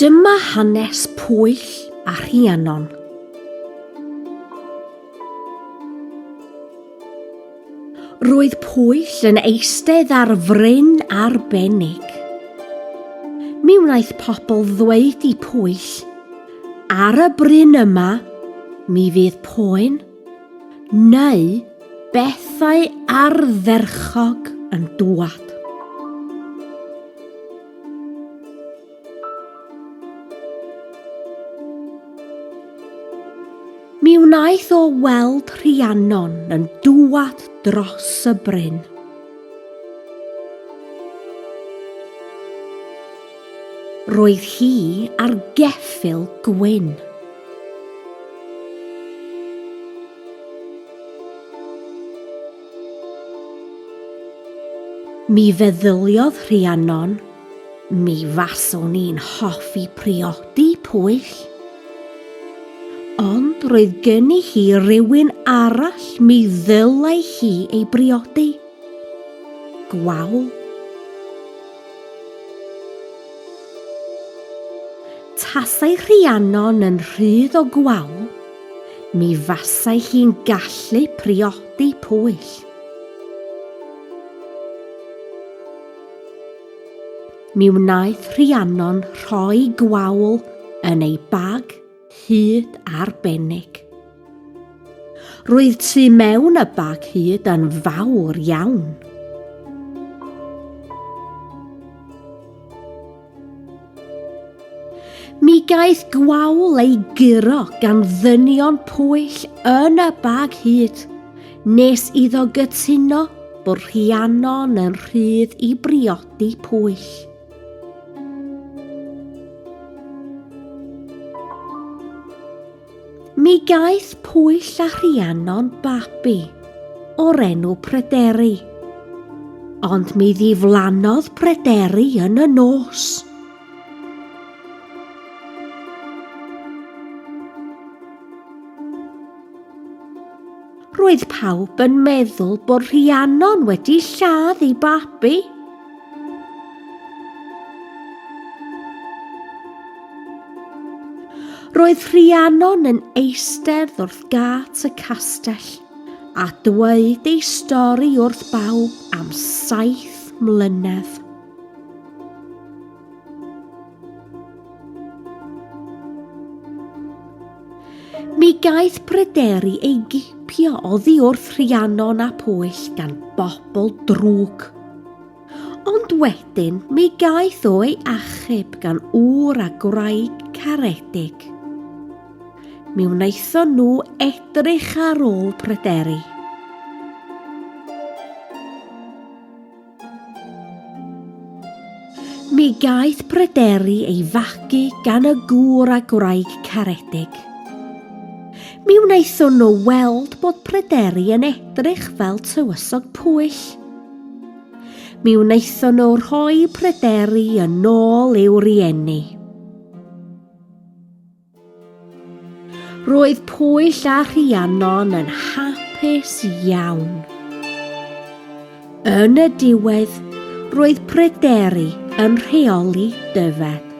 Dyma hanes Pwyll a Rhiannon. Roedd Pwyll yn eistedd ar fryn arbennig. Mi wnaeth pobl ddweud i Pwyll, ar y bryn yma, mi fydd poen, neu bethau ardderchog yn dŵad. Mi wnaeth o weld Rhiannon yn dŵad dros y bryn. Roedd hi ar geffyl gwyn. Mi feddyliodd Rhiannon, mi faswn i'n hoffi priodi Pwyll. Ond roedd gynni hi rywun arall mi ddylai hi ei briodi. Gwawl. Tasai Rhiannon yn rhydd o gwawl, Mi fasai hi'n gallu priodi Pwyll. Mi wnaeth Rhiannon rhoi gwawl yn ei bag hud arbennig. Roedd tu mewn y bag hud yn fawr iawn. Mi gaeth gwawl ei guro gan ddynion Pwyll yn y bag hud, nes iddo gytuno bod Rhiannon yn rhydd i briodi Pwyll. Mi gaeth Pwyll a Rhiannon babi o'r enw Pryderi. Ond mi ddiflannodd Pryderi yn y nos. Roedd pawb yn meddwl bod Rhiannon wedi lladd ei babi. Roedd Rhiannon yn eistedd wrth gât y castell a dweud ei stori wrth bawb am 7 mlynedd. Mi gaeth Pryderi ei gipio oddi wrth Rhiannon a Pwyll gan bobl drwg. Ond wedyn mi gaeth o ei achub gan ŵr a gwraig caredig. Mi wnaethon nhw edrych ar ôl Pryderi. Mi gaeth Pryderi ei fagu gan y gŵr a gwraig caredig. Mi wnaethon nhw weld bod Pryderi yn edrych fel tywysog Pwyll. Mi wnaethon nhw rhoi Pryderi yn ôl i'w rieni. Roedd Pwyll a Rhiannon yn hapus iawn. Yn y diwedd, roedd Pryderi yn rheoli Dyfed.